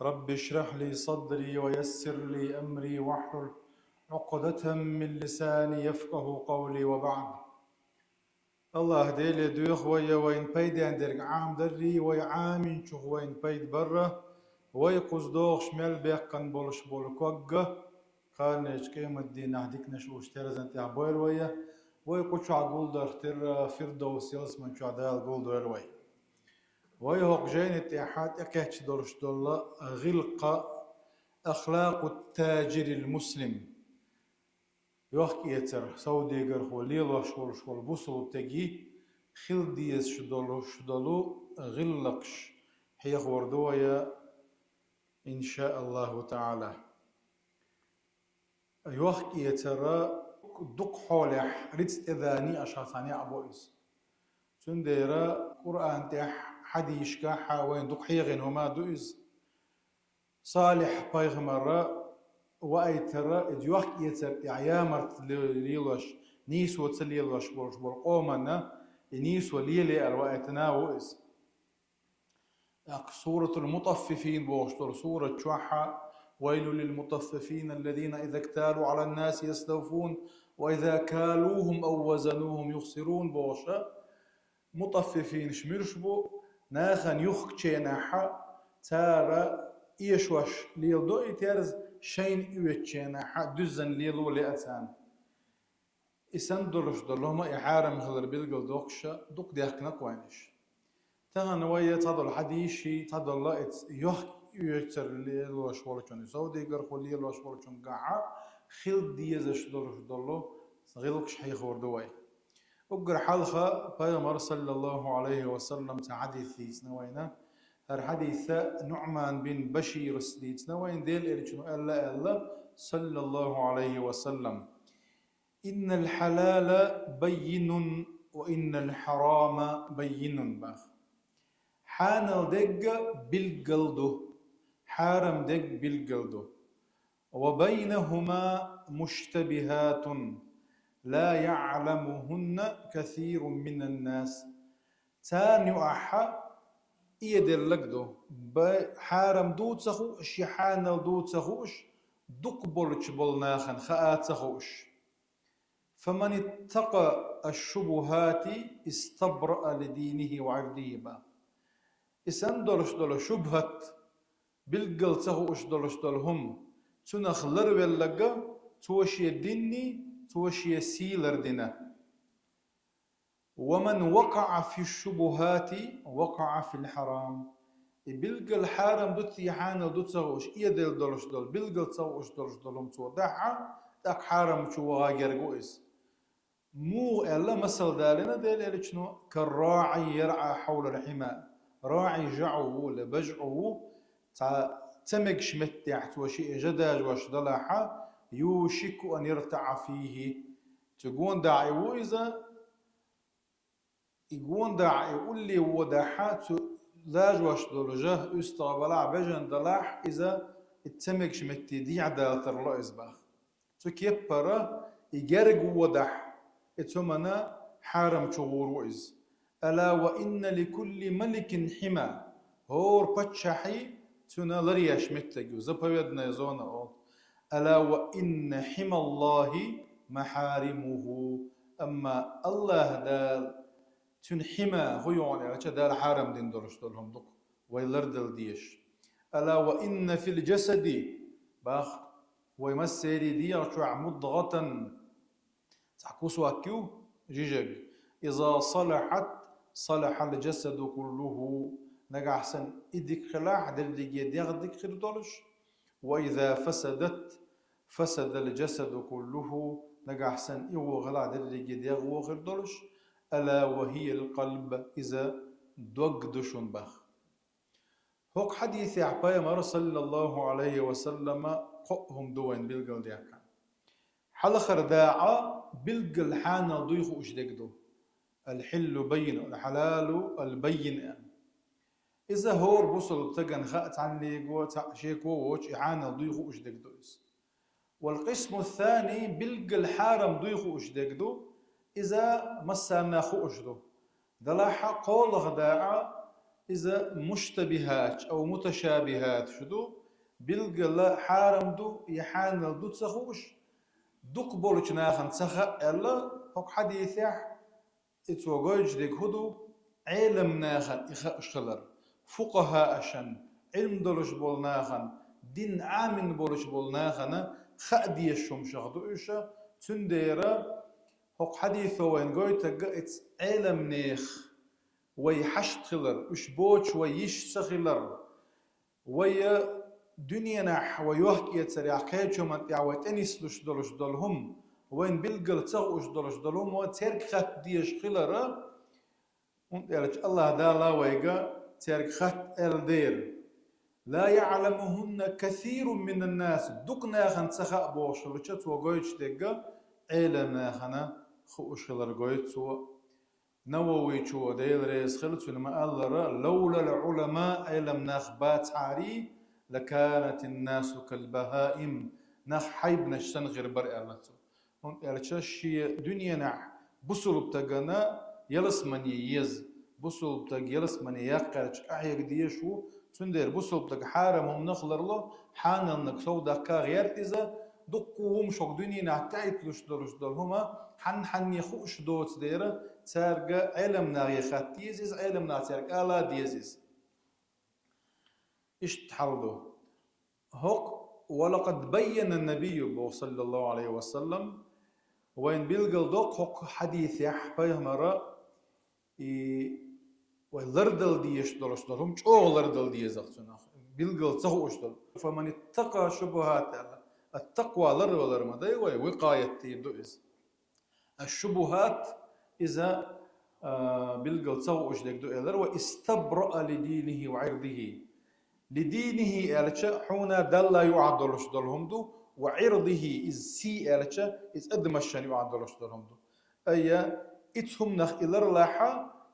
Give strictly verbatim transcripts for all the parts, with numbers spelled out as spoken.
رب اشرح لي صدري ويسر لي أمري واحلل عقدة من لساني يفقهوا قولي وبعد. АллахӀ Деле доьху вай, вайна пайден дерг Ӏамадаррий, вай Ӏаминчух вайна пайда барра, вай кхуза догӀуш мел беккхана болуш болу ког а, кханечу къематдийнахь диканаш уьш терзан тӀехь бойла вай, вай кху чохь гулдарх тера Фирдовс ялсаман чохь Дала гулдойла вай. Вай хӀокху жайна тӀехь тӀекхечдолуш долу гӀиллакх, أخلاق التاجر المسلم. Йохк-эцар, совдегархо лелош волуш волу бусалба стеган хила дезаш долуш долу гӀиллакхаш хьехор ду вай, иншааллаху таӀала. Йохк-эцар дукха хьолехь рицкъа тӀедани аша цхьаьна яа бо иза. Цундела Къуръан тӀехь, хьадисашкахь вайна дукха хьехийна хӀума ду иза. Салихь пайхамара ваийтара, иза йохк-эцар тӀехь ямарт ле-, лелош, нийсо ца лелош болуш болу къоманна и нийсо леле аьлла ваийтина ву иза. ТӀаккха Суратул Мутаффифин бохуш долу сурат чохь: ويل للمطففين الذين إذا اكتالوا على الناس يستوفون وإذا كالوهم أو وزنوهم يخسرون бохуша, мутаффифинаш муьлш бу, нахана юхкученахьа, цара эшош леладо и терза, шайна оьцученахьа дуьззина лело лаьа царна. И санна долуш долу хӀума и хьарам хилар билгал доккхуша дукха дехкина кхойнаш. Тахана вай цхьадолу хьадисий, цхьадолу эц-, йохк-эцар лелош волчун, совдегархо лелош волчун гахьа хила дезаш долуш долу гӀиллакхаш хьехор ду вай. Уггар хьалха пайхамар, саллаллаху Ӏалайхи ва саллам, цхьа хьадис дийцина вайна. ХӀара хьадиса Нуъман бин Баширас дийцина вайна, Делан элчано аьлла аьлла, саллаллаху Ӏалайхи ва саллам: إن الحلال بين وإن الحرام بين баха. Хьанал дерг билггал ду, хьарам дерг билггал ду. وبينهما مشتبهات لا يعلمهن كثير من الناس. Царна юкъахь а эделлаг ду. Бай-, хьарам ду ца хууш, я хьанал ду ца хууш, дукха болчу болу нахана хаа ца хууш. فمن اتقى الشبهات استبرأ لدينه وعرضه баха. И санна долуш долу шубхат, билггал ца хууш долуш долу хӀума, цунах ларвелларг, цо шен динний, цо шен сий лардина. ومن وقع في الشبهات وقع في الحرام. И билггал хьарам ду ций, хьанал ду ца хууш, эдел долуш долу, билггал ца хууш долуш долу хӀума цо дахь а, тӀаккха хьарам чу ваха герга ву иза. Муха аьлла, масал далийна Делан элчано: كالراعي يرعى حول الحمى. РаӀи жаӀу ву, ле бажӀу ву, цхьа ца мегаш меттехь цо шиъ жа дажош далахь а, يوشك أن يرتع فيه. Цу гондахь и ву иза, и гондахь и улле водахь а, цу дажош долу жа уьстагӀ балахь, бежан далахь, иза и ца мегаш метте дехьа дала тарло иза баха. Цу кеппара и герга водахь, и цу мана хьарам чу гӀур ву иза. ألا وإن لكل ملك حمى. ХӀора паччахьий цуьнан ларъеш меттиг ю, заповедная зона олу. ألا وإن حمى الله محارمه. Амма АллахӀ Дала цуьнан хьима хӀу йогӀу аьлча, Дала хьарам дина долуш долу хӀума ду-кх, вай лардала дезаш. ألا وإن في الجسد, бах, вай массеран дегӀа чохь, مضغة, цхьа кусок ю, жижиг. إذا صلحت صلح الجسد كله. Нагахь санна и дика хилахь, дерриге дегӀ дика хир долуш. وإذا فسدت فسد الجسد كله. Нагахь санна и вон хилахь, дерриге дегӀ вон хир долуш. ألا وهي القلب. Иза дог ду шуна бах. ХӀокху хьадисехь пайхамар, саллаллаху Ӏалайхи ва саллама, кхоъ хӀума ду вайна билгалдаьккхина. Хьалхара дакъа билггал хьанал дуй хууш дерг ду. الحل بين والحلال بين аьлла. Иза хӀора бусалба стагана хаа цхьаннего, цхьаъ шеко воцуш, и хьанал дуй хууш дерг ду иза. والقسم الثاني, билггал хьарам дуй хууш дерг ду, иза массарна хууш ду. Делахь а кхоалгӀа дакъа Иза муштабихӀат ау муташабихӀат шу ду, билггала хьарам ду, я хьанал ду ца хууш, дукха болчу нахана ца хаьа аьлла, хӀокху хьадисехь и цо гойтуш дерг хӀун ду, Ӏелам нахана и хууш хилар, фукъахӀаашна, Ӏилма долуш болу нахана, дин Ӏамийна болуш болу нахана хаа дезаш хӀумнех ду уьш, цундела хӀокху хьадисо вайна гойтург а иза Ӏеламнех вай хьашт хилар, уьш боцуш вай йиш ца хилар, вай дуьненахь вай йохк-эцарехь кхечу хӀуманна тӀехь вай тӀенислуш долуш долу хӀума, вайна билггал ца хууш долуш долу хӀума цаьрга хатта дезаш хилар, хӀунда аьлча АллахӀ Дала вайга цаьрга хатта аьлла дера. «Ла яӀламухунна касирун минан нас», дукха нахана ца хаьа бохуш хилча, цо гойтуш дерг а Ӏелам нахана хууш хилар гойту цо. Нававичо, Дела реза хила цунна, ма-аллара: «Лавлал Ӏулама», Ӏелам нах бацахьарий, «лаканатин насу кал бахаим», нах хьайбанаш санна хир бара аьлла цо. ХӀунда аьлча шен дуьненахь бусулба стагана ялсамане еза, бусулба стаг ялсамане яккхаьрча къахьега дезаш ву, цундела бусулба стаг хьарам хӀуманах ларло, хьаналниг сов даккха гӀерта иза, дуккха хӀума шух дуьненахь тӀеӀитталуш долуш долу хӀума хьанна-хьанне хууш доцу дера, цаьрга Ӏелам нахе хатта деза иза, Ӏелам нах цаьрга ала деза иза. Иштта хьал ду. ХӀокху, «ва лакъад баййана набийю», боху, саллаллаху алейхи ва саллам, вайна билгал до хӀокху хьадисехь пайхамара, и вай лардала дезаш долуш долу хӀума чӀогӀа лардала деза цунах, билгал ца хууш долу. «Фаман иттака шубухат», аьлла. Ат-такъва ларвалар ма дай вай, викъаят дийр ду иза. Аш-шубухат, иза, а, билгал ца хууш дерг ду элира, «ва истабраа ли динихи ва Ӏирдихи». Ли динихи аьлча, хьуна Далла юкъахь долуш долу хӀума ду, ва Ӏирдихи, иза сий аьлча, иза адамашна юкъахь долуш долу хӀума ду. Айя, и цу хӀуманах и ларлахь,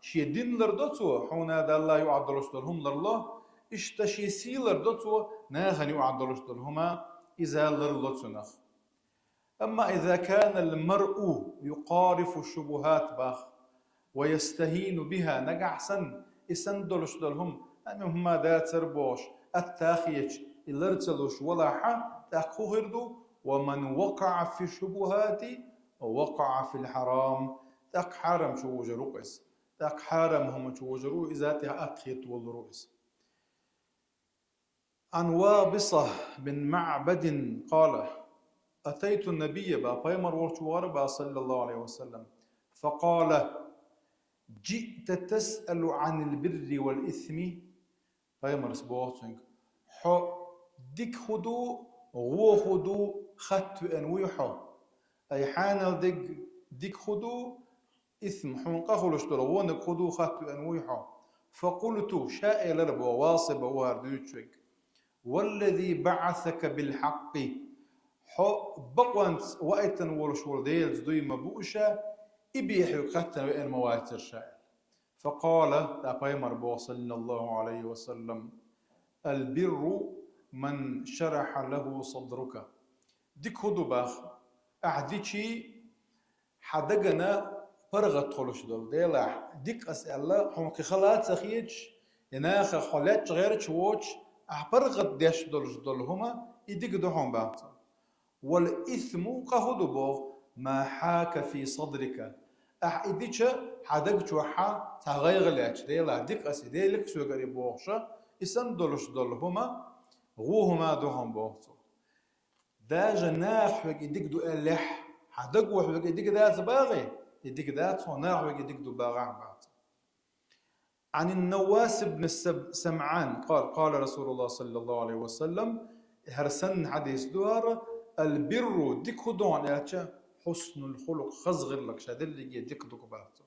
шен дин лардо цо, хьуна Далла юкъахь долуш долу хӀума ларло, иштта шен сий лардо цо, нахана юкъахь долуш долу хӀума, иза ларло цунах. Амма иза канал маръу юхарифу шубухат бах, ва ястахину биха, нагахь санна, и санна долуш долу хӀума, ами хӀума дацар бохуш, атта хеташ, и лар ца луш валахь, тӀаккха хӀун хир ду, ва ман вакъаа фи шубухати, вакъаа фил хьарам, тӀаккха хьарам чу вужур ву иза, тӀаккха хьарам хӀума чу вужур ву, иза тӀехь атта хеташ волур ву иза. Ан Вабиса бин МаӀбадин къала: «Атайту набийя», ба, пайхамар волчу вахара, ба, саллаллаху алейхи ва саллам. Факъала: «Джиъта тасъалу анил бирри вал исми?» Пайхамарс боху цуьнга: «Хьо дика хӀун ду, гӀо хӀун ду хатта веана вуй хьо? Ай хьанал дерг дика хӀун ду, исм, хьуна къа хуьлуш долу вониг хӀун ду хатта веана вуй хьо?» Факъулту, ша элира боху, Васиба ву хӀара дуьйцуш верг: «Валлази баъасака билхьакъкъи». Хьо бакъонца ваийтина волуш волу Делаца дуй ма буу ша, и бен хьоьга хаттар веана ма вацара ша. Факъала, тӀаккха пайхамар боху, саллаллаху алейхи ва саллам: «Албирру ман шараха лаху садрука». Дика хӀун ду бах, ахь дичий, хьан дагана паргӀат хуьлуш долу. Делахь, дика ас аьлла, хьуна кхин хала а ца хеташ, я нахах хьо лечкъа гӀерташ воцуш, ахь паргӀат деш долуш долу хӀума, и дика ду хьуна бах цо. Вал исму, къа хӀун ду боху, ма хьака фи садрика. Ахь и дича хьан даг чохь цхьа гӀайгӀа лаьтташ, Делахь, дика ас и делира соьга и бохуша, и санна долуш долу хӀума, гӀо хӀума ду хьуна боху цо. Даже наха хьоьга и дика ду аьллехь, хьан даго хьоьга и дика дац багӀий, и дика дац хьуна, наха хьоьга и дика ду багӀахь бац. Ан Наввас ибн Саб-, Самъан, къала, къала Расулуллах саллаллаху алейхи ва саллам, хӀара санна хьадис ду хӀара: «Албирру», дика хӀун ду хьуна аьлча, «хьуснул хулукъ», хаза гӀиллакх, ша дерриге дика ду бац.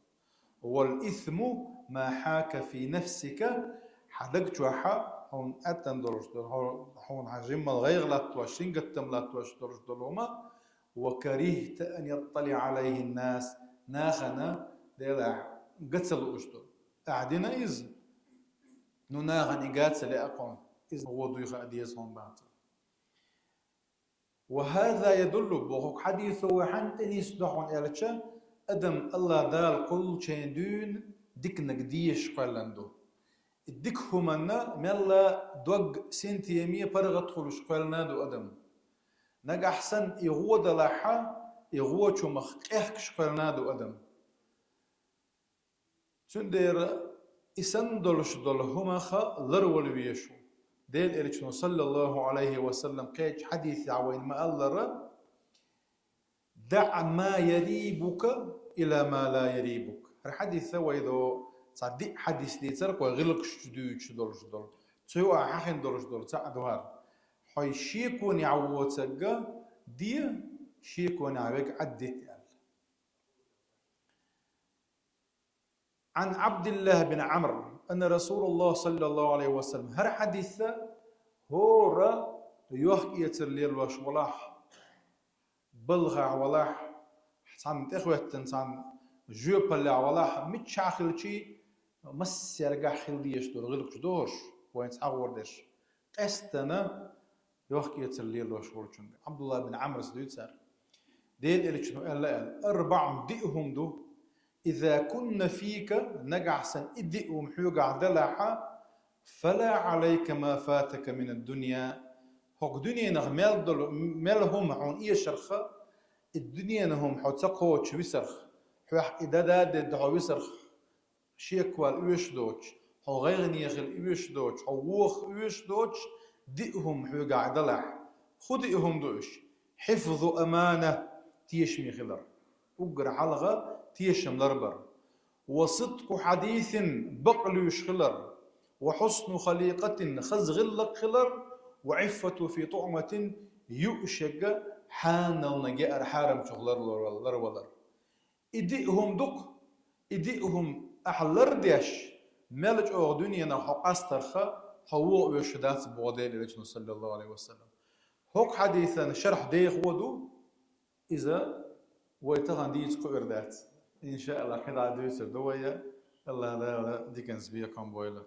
«Вал исму ма хьака фи нафсика», хьан даг чохь хьуна аьттан долуш долу, хьуна хьан жиммал гӀайгӀа латтош, сингаттам латтош долуш долу хӀума, «ва карихта ан яттали алайхи нас», нахана, Делахь, га ца лууш долу. Ахь дина иза? Ну, нахана и га ца лаьа хьуна, иза гӀо дуй хаа деза хьуна бац. «Ва хаза ядуллу», боху хьадисо вай хьанна тӀе нисдо хьуна аьлча, адам АллахӀ Дала кхуллучеран дуьйна диканиг дезаш кхоьллина ду. Дика хӀуманна мелла дог синтеме паргӀат хуьлуш кхоьллина ду адам. Нагахь санна и гӀо далахьа, и гӀочу мах къехкаш кхоьллина ду адам. Цундела и санна долуш долу хӀумаха ларвала везаш ву. Дела Элчано, саллаллаху Ӏалайхи ва саллам, кхечу хьадисехь вайна ма-аллара: «ДаӀ ма ярибука ила ма ла ярибук». ХӀара хьадис вай до цхьа диъ хьадис дийцар, кхой гӀиллакхаш чу дуьйцуш долуш долу. Цу юкъа хьахина долуш долу цхьаъ ду хӀара. Хьо шеконехь воцург де, шеконехь верг Ӏаддите аьлла. Ӏан Ӏабдиллахь бин Ӏамр, анна Расулаллахь, саллаллаху Ӏалайхи ва саллам, хӀара хьадис, хӀора йохк-эцар лелош валахь, балхахь валахь, цхьана тӀехӀоьттина, цхьана жоьпаллехь валахь, миччахь хилчий, массаьргахь хила дезаш долу гӀиллакхаш ду хӀорш, вайна цхьа гӀора дерш. Къаьсттина йохк-эцар лелош волчуьнга. Ӏабдуллахь бин Ӏамрас дуьйцу хӀара. Дела Элчано аьлла аьлла: «АрбаӀун», диъ хӀума ду. «Иза кунна фика», нагахь санна и диъ хӀума хьоьгахь далахьа, «фала Ӏалайка ма фатака минад-дунья». ХӀокху дуьненах мел долу, мел хӀума хьуна эшарх, и дуьненан хӀума хьо ца кхочуш висарх, хьох и дан дадедда хьо висарх, шеквала оьшуш доцуш, хьо гӀайгӀане хила оьшуш доцуш, хьо воха оьшуш доцуш, диъ хӀума хьоьгахь далахь. ХӀун диъ хӀума ду уьш? «Хьифзу амана», тешаме хилар. Уггар хьалха тешам ларбар. «Ва сидкъу хьадисин», бакълуьйш хилар. «Ва хьусну халикъатин», хаза гӀиллакх хилар. «Ва Ӏиффату фи тӀуӀматин», юушега хьаналниг яар, хьарамчух лар-, ларвалар. И диъ хӀума ду-кх, и диъ хӀума ахь лардеш, мел чӀогӀа дуьненах хьо къастарх, хьо воха оьшуш дац боху Дела Элчано, саллаллаху Ӏалайхи ва саллам. ХӀокху хьадисан шархь дехо ду, иза вай тахана дийца кхуьур дац. Иншааллахь, кхидӀа дуьйцур ду вай, АллахӀ Дала диканца бекхам бойла.